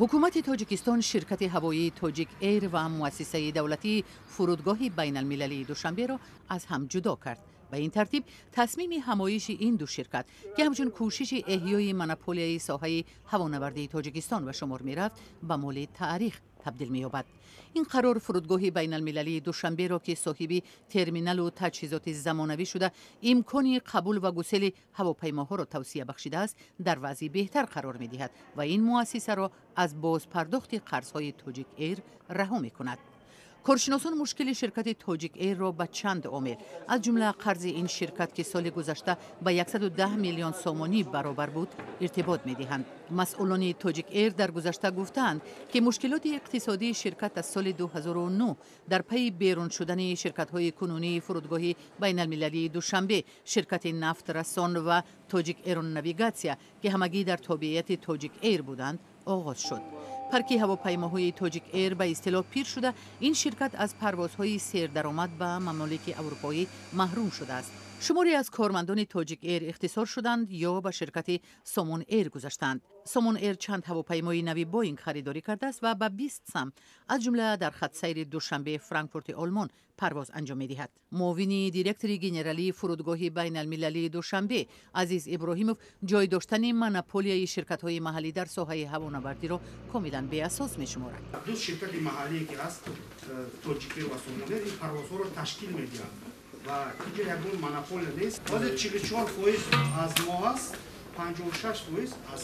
Ҳукумати Тоҷикистон ширкати ҳавоии Тоҷик Эйр ва муассисаи давлатии фурудгоҳи байналмилалии Душанберо аз ҳам ҷудо кард. Ба ин тартиб, тасмими ҳамоиши ин ду ширкат, ки ҳамчун кӯшиши эҳёи монополияи соҳаи ҳавонавардии Тоҷикистон ба шумор мерафт, ба моли таърих табдил меёбад. Ин қарор фурудгоҳи байналмилалии Душанберо, ки соҳиби терминалу таҷҳизоти замонавӣ шуда, имкони қабул ва гусели ҳавопаймоҳоро тавсеа бахшидааст, дар вазъи беҳтар қарор медиҳад ва ин муассисаро аз бозпардохти қарзҳои Тоҷик Эйр раҳо мекунад. Коршиносон мушкили ширкати Тоҷик Эйрро ба чанд омил, аз ҷумла қарзи ин ширкат, ки соли гузашта ба 110 миллион сомонӣ баробар буд, иртибот медиҳанд. Масъулони Тоҷик Эйр дар гузашта гуфтаанд, ки мушкилоти иқтисодии ширкат аз соли 2009 дар пайи берун шудани ширкатҳои кунунии фурудгоҳи байналмилалии Душанбе, ширкати Нафтрасон ва Тоҷик Эронавигатсия, ки ҳамагӣ дар тобеияти Тоҷик Эйр буданд, оғоз шуд. Парки ҳавопаймоҳои Тоҷик Эйр ба истилоҳ пир шуда, ин ширкат аз парвозҳои сердаромад ба мамолики аврупоӣ маҳрум шудааст. Шуморе аз кормандони Тоҷик Эйр ихтисор шуданд ё ба ширкати Сомон Эйр гузаштанд. Сомон Эйр чанд ҳавопаймои нави Боинг харидорӣ кардааст ва ба 20 самт, аз ҷумла дар хатсайри Душанбе Франкфурти Олмон, парвоз анҷом медиҳад. Муовини директори генералии фурудгоҳи байналмилалии Душанбе Азиз Иброҳимов ҷой доштани монополияи ширкатҳои маҳаллӣ дар соҳаи ҳавонавардиро комилан беасос мешуморад. Ду ширкати маҳаллие, ки ҳаст, Тоҷик Эйр ва Сомон Эйр, ин парвозҳоро ташкил медиҳанд ва инҷа ягон монополия нест. Ҳозир 44% аз мо ҳаст, 56% аз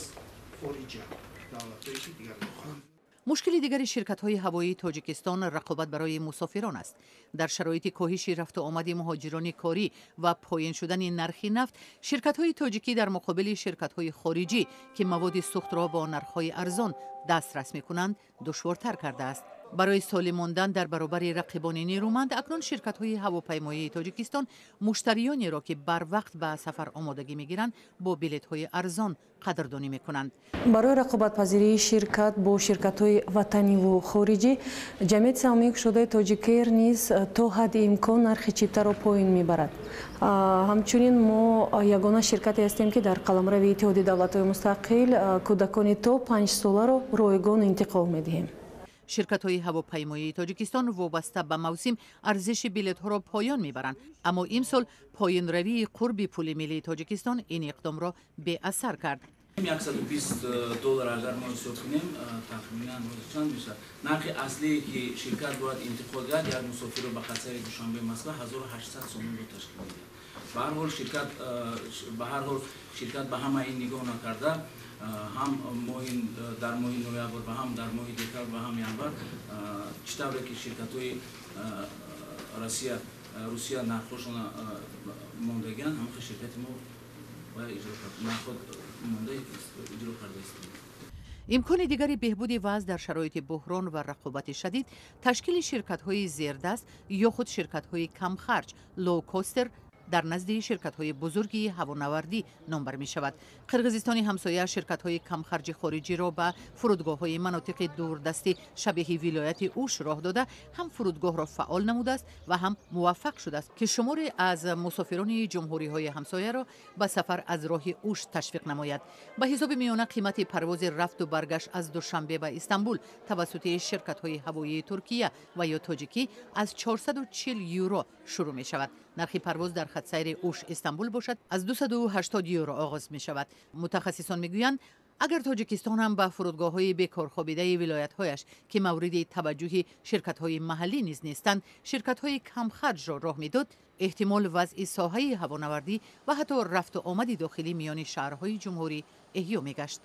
хориҷа, давлатҳое ки дигар мехоҳанд. Мушкили дигари ширкатҳои ҳавоии Тоҷикистон рақобат барои мусофирон аст. Дар шароити коҳиши рафту омади муҳоҷирони корӣ ва поён шудани нархи нафт, ширкатҳои тоҷикӣ дар муқобили ширкатҳои хориҷӣ, ки маводи сӯхтро бо нархҳои арзон дастрас мекунанд, душвортар кардааст. Барои солим мондан дар баробари рақибони нерӯманд, акнун ширкатҳои ҳавопаймоии Тоҷикистон муштариёнеро, ки барвақт ба сафар омодагӣ мегиранд, бо билетҳои арзон қадрдонӣ мекунанд. Барои рақобатпазирии ширкат бо ширкатҳои ватаниву хориҷӣ ҷамъияти саҳомии кушодаи Тоҷикэйр низ то ҳадди имкон нархи чиптаро поён мебарад. Ҳамчунин мо ягона ширкате ҳастем, ки дар қаламрави Иттиҳоди Давлатҳои Мустақил кӯдакони то 5-соларо ройгон интиқол медиҳем. Ширкатҳои ҳавопаймоии Тоҷикистон вобаста ба мавсим арзиши билетҳоро поён мебаранд, аммо имсол поёнравии қурби пули миллии Тоҷикистон ин иқдомро беасар кард. 120 доллар агар мо ҳисоб кунем, тахминан чанд мешавад? Нархи аслие, ки ширкат бояд интиқол диҳад як мусофирро ба хатсайри Душанбе Москва, 1800 сомонро ташкил медиҳад. Ба ҳар ҳол, ширкат ба ҳама ин нигоҳ накарда, ҳам моҳи дар моҳи ноябр ва ҳам дар моҳи декабр ва ҳам январ, чӣ тавре ки ширкатҳои Русия нархҳошона мондагианд, ҳамон ширкати мо нархҳо монда иҷро карда истодем. Имкони дигари беҳбуди вазъ дар шароити буҳрон ва рақобати шадид ташкили ширкатҳои зердаст ё худ ширкатҳои камхарҷ, лоукостер, дар назди ширкатҳои бузурги ҳавонавардӣ номбар мешавад. Қирғизистони ҳамсоя ширкатҳои камхарҷи хориҷиро ба фурудгоҳҳои манотиқи дурдасти шабеҳи вилояти Уш роҳ дода, ҳам фурудгоҳро фаъол намудааст ва ҳам муваффақ шудааст, ки шуморе аз мусофирони ҷумҳуриҳои ҳамсояро ба сафар аз роҳи Уш ташвиқ намояд. Ба ҳисоби миёна, қимати парвози рафту баргашт аз Душанбе ба Истанбул тавассути ширкатҳои ҳавоии Туркия ва ё тоҷикӣ аз 440 юро шурӯъ мешавад. Нархи парвоз дар хатсайри Уш Истанбул бошад, аз 280 юро оғоз мешавад. Мутахассисон мегӯянд, агар Тоҷикистон ҳам ба фурудгоҳҳои бекорхобидаи вилоятҳояш, ки мавриди таваҷҷӯҳи ширкатҳои маҳаллӣ низ нестанд, ширкатҳои камхарҷро роҳ медод, эҳтимол вазъи соҳаи ҳавонавардӣ ва ҳатто рафту омади дохилӣ миёни шаҳрҳои ҷумҳурӣ эҳё мегашт.